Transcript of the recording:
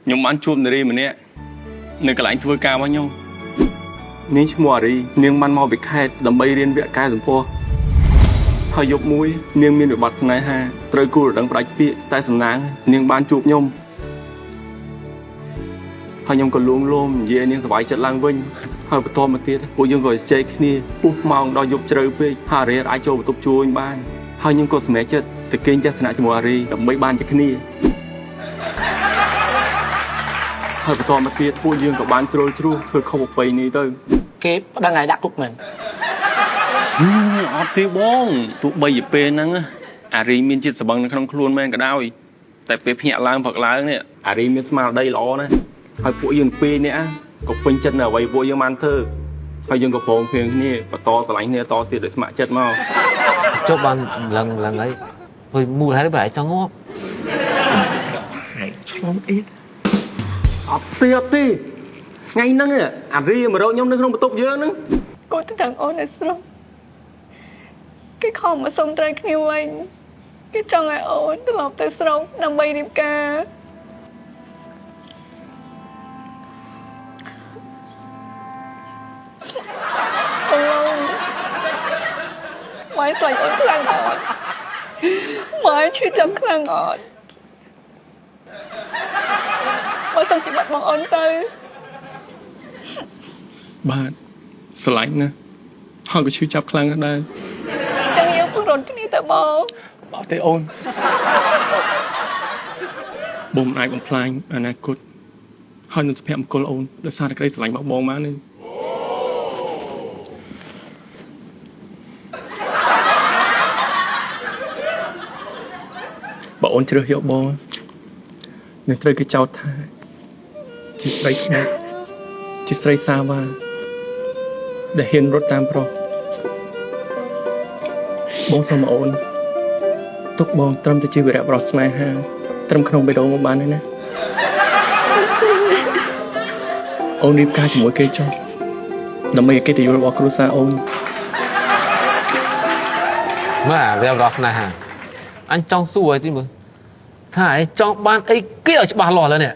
ខ្ញុំបានជួបនារីម្នាក់នៅកន្លែងធ្វើការរបស់ខ្ញុំនាងឈ្មោះអារីនាងបានមកពីខេត្តដើម្បីរៀនវគ្គកែសម្ផស្សហើយយប់មួយនាងមានវិបត្តិស្នេហាត្រូវគូរដឹងផ្ដាច់ពាក្យតែសំណាងនាងបានជួបខ្ញុំហើយខ្ញុំក៏លួងលោមនិយាយឲ្យនាងសប្បាយចិត្តឡើងវិញហើយបន្តមកទៀតពួកយើងក៏ជែកគ្នាពុះម៉ោងដល់យប់ជ្រៅពេកហើយអារីអាចចូលបន្ទប់ជួញបានហើយខ្ញុំក៏សម្រេចចិត្តទៅគេងទស្សនៈជាមួយអារីដើម្បីបានជាគ្នា ហើយបន្តមកទៀតពួកយើងក៏បានជ្រុលជ្រោះធ្វើខុសប្រពៃណីទៅ គេប្តឹងឲ្យដាក់គុកមែន ហឹមអត់ទេបងទោះបីជាពេលហ្នឹងណាអារីមានជាតិសបឹងនៅក្នុងខ្លួនមែនក៏ដោយតែពេលភ្ញាក់ឡើងព្រឹកឡើងនេះអារីមានស្មារតីល្អណាស់ហើយពួកយើងពីរនេះក៏ពេញចិត្តនៅអ្វីពួកយើងបានធ្វើហើយយើងក៏ព្រមព្រៀងគ្នាបន្តស្រឡាញ់គ្នាតទៀតដោយស្ម័គ្រចិត្តមក ចុះបានម្លឹងម្លឹងអីហើយមូលហេតុបើឯងចង់ងាប់ ឆ្លងអ៊ី អត់ទេអត់ទេថ្ងៃហ្នឹងអារីមករកខ្ញុំនៅក្នុងបន្ទប់យើងហ្នឹង គាត់ទៅទាំងអូននៅស្រុកគេខំមកសុំត្រូវគ្នាវិញគេចង់ឲ្យអូនត្រឡប់ទៅស្រុកដើម្បីរៀបការអូនម៉ែស្លាញ់អូនខ្លាំងអត់ម៉ែឈឺចាប់ខ្លាំងអត់បើសុំជីវិតបងអូនទៅ បាទស្រឡាញ់ណាស់ហើយក៏ឈឺចាប់ខ្លាំងណាស់ដែរ ចឹងយើងពង្រត់គ្នាទៅបង អត់ទេអូនបងមិនអាចបំផ្លាញអនាគតហើយនឹងសុភមង្គលអូនដោយសារតែក្តីស្រឡាញ់របស់បងមកនេះបើអូនជ្រើសយកបងនឹងត្រូវគេចោទថាជាស្រីក្បត់ជាស្រីសាវ៉ាដែលហ៊ានរត់តាមប្រុសបងសូមអូន ទុកបងត្រឹមតែជាវីរៈប្រុសស្នេហាត្រឹមក្នុងបេះដូងមកបានហើយណាអូនរៀបការជាមួយគេចុះដើម្បីឲ្យកិត្តិយសរបស់គ្រួសារអូន មើលអាវារស់ស្នេហាអញចង់សួរឲ្យទីមើលថាឯងចង់បានអីគេឲ្យច្បាស់លាស់លើនេះ